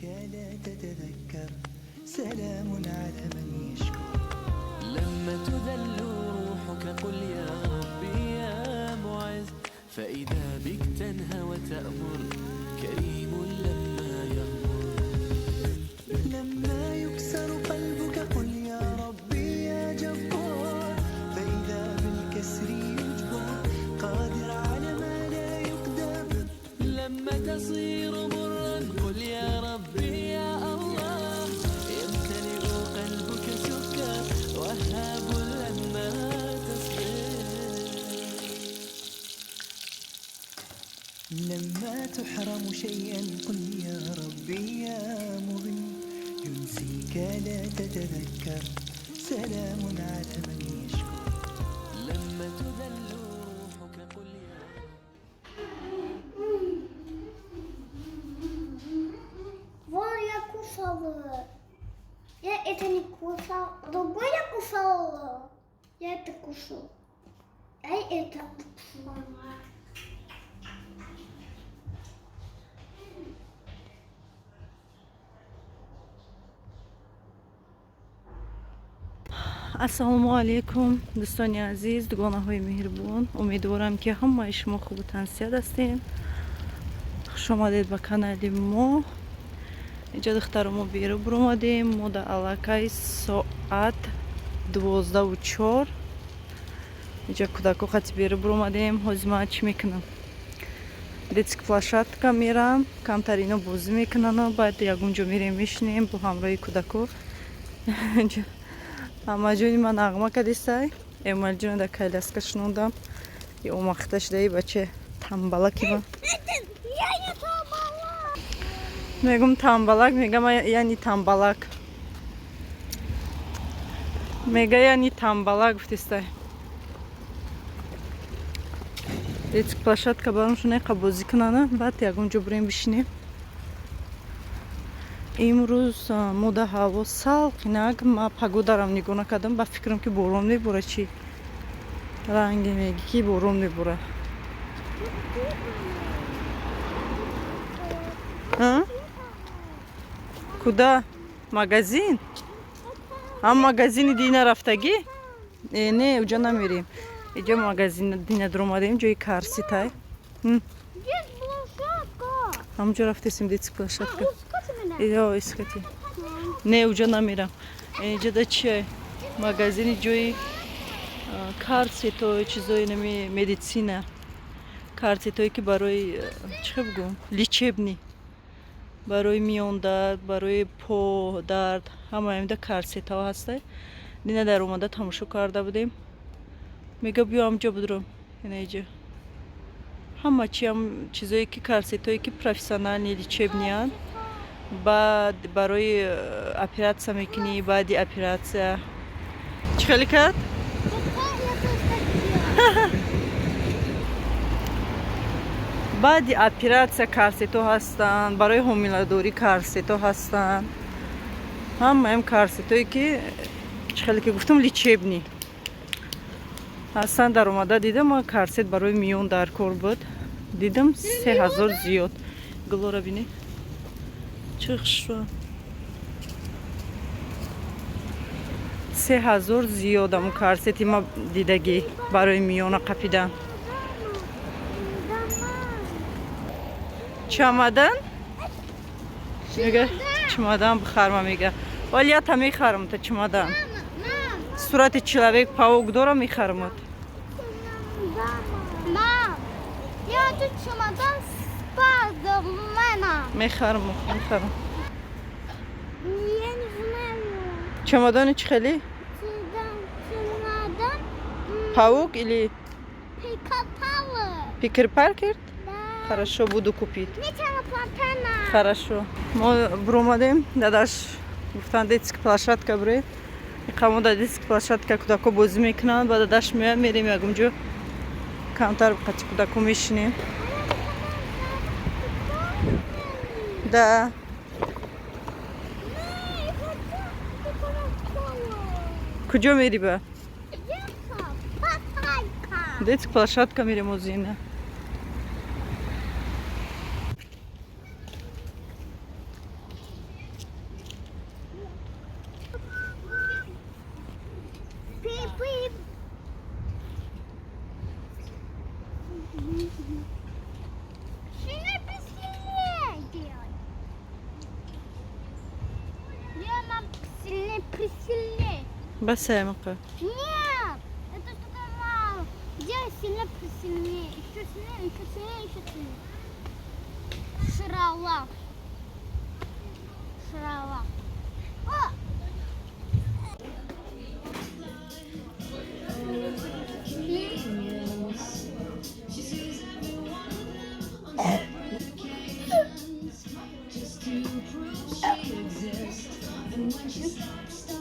ينسيك لا تتذكر، سلام على من يشكر. لما تذل روحك قل يا ربي يا معز، فإذا بك تنهى وتأمر، كريم لما يغمر. لما يكسر قلبك قل يا ربي يا جبار، فإذا بالكسر يجبر، قادر على ما لا يقدر. لما تصير مرا قل يا ربي يا الله، يمتلئ قلبك سكر، وهاب لما تصبر. لما تحرم شيئا قل يا ربي يا مغني، ينسيك لا تتذكر، سلام على من يشكر. لما تذل روحك قل يا Вон я кусала. Я это не кусал. Другой я кусала. Я это кушал. А это кусала. Ассалому алайкум, дӯстони азиз, дугонаҳои меҳрубон. Умедворам, ки ҳамаи шумо хубу тансиҳат ҳастем. Хуш омадед ба канали мо. Инҷа духтаро мо берун буромадем. Мо дар аллакай соат 12:04. Инҷа кӯдако қати берун буромадем. Ҳозир ман чӣ мекунам? Детский площадка мерам, камтар ино бозӣ мекунану баъд ягон ҷо мерем, мешинем бо ҳамроҳи кӯдако. Ҳамаҷони ман нағма кадистай. Эмомалиҷона дар коляска шинондам. И омахта шудаи бача тамбалаки ман. Я не тамбала. Мегум тамбалак, мегам яъни тамбалак. Мега яъни тамбалак гуфтистай. Детский площадка баромшон эқа бозӣ кунана, баъд ягон ҷо бурем, бишинем. Имрӯз мо да ҳаво салқинак, ма погодарам нигоҳ накардам, ба фикрам, ки борон мебора. Чӣ ранге меги, ки борон мебора? А? Куда? Магазин? Ҳам магазини дина рафтагӣ? Э, не, уҷа намерем. Иҷа магазин дина дуромадем, ҷои корсетай. Где площадка? Ҳамҷо рафтесим, детский площадка. Искать меня. Ё, искати. Не, уҷа намерам. Иҷа да чия? Магазини ҷои корсето, чизои нами медицина. Корсетое, ки барои чӣ хел бигӯм? Лечебный. Барои миёндард, барои по дард, ҳамаи амида корсетҳо ҳастай. Дина дар омада тамошо карда будем. Мега биё ҳамҷо будурам. Ина иҷа. Ҳама чи ҳам чизое, ки корсетое, ки профессиональный лечебный анд. Баъд барои оператсия мекунӣ, баъди оператсия. Чӣ хеле кард? Я тоже так делаю. Баъди оператсия корсето ҳастанд, барои ҳомиладорӣ корсето ҳастанд. Ҳамаам корсетое, ки чӣ хеле ки гуфтам, лечебный ҳастанд. Дар омада дидам, ман корсет барои миён дар кор буд. Дидам, 3000 зиёд. Гулора бинӣ. Чӣ хушро. 3000 зиёд аму корсети ма дидагӣ барои миёна қапидан. Чамадан? Мега чемодан бихарма мега. Вале ята мехарам та чемодан. Мам, Сурати человек паук дора, мехарамат. мам, я тут чемодан Спайдермена. Мехарам, мехарам. Я не знаю. Чемодани чӣ хеле? Чемодан, чемодан Паук или Пикапалы. Питер Паркер? Да. Хорошо, буду купить. Металоплантана. Хорошо. Мо буромадем, дадаш гуфтанд детский площадка буре. Иқамо да детский площадка кӯдако бозӣ мекунанд, ба дадаш меояд, мерем ягонҷо камтар қати кӯдако мешинем. Да. Не, хочу Кока-колу. Куҷо мери ба? Детка, папайка. Детский площадка мерем озина. Присильнее. Бас ҳамиқа. Нет, это что-то мало. Делай сильно присильнее. Еще сильнее, еще сильнее, еще сильнее. Шрала. Шрала. О! Just to prove she exists. And when she stops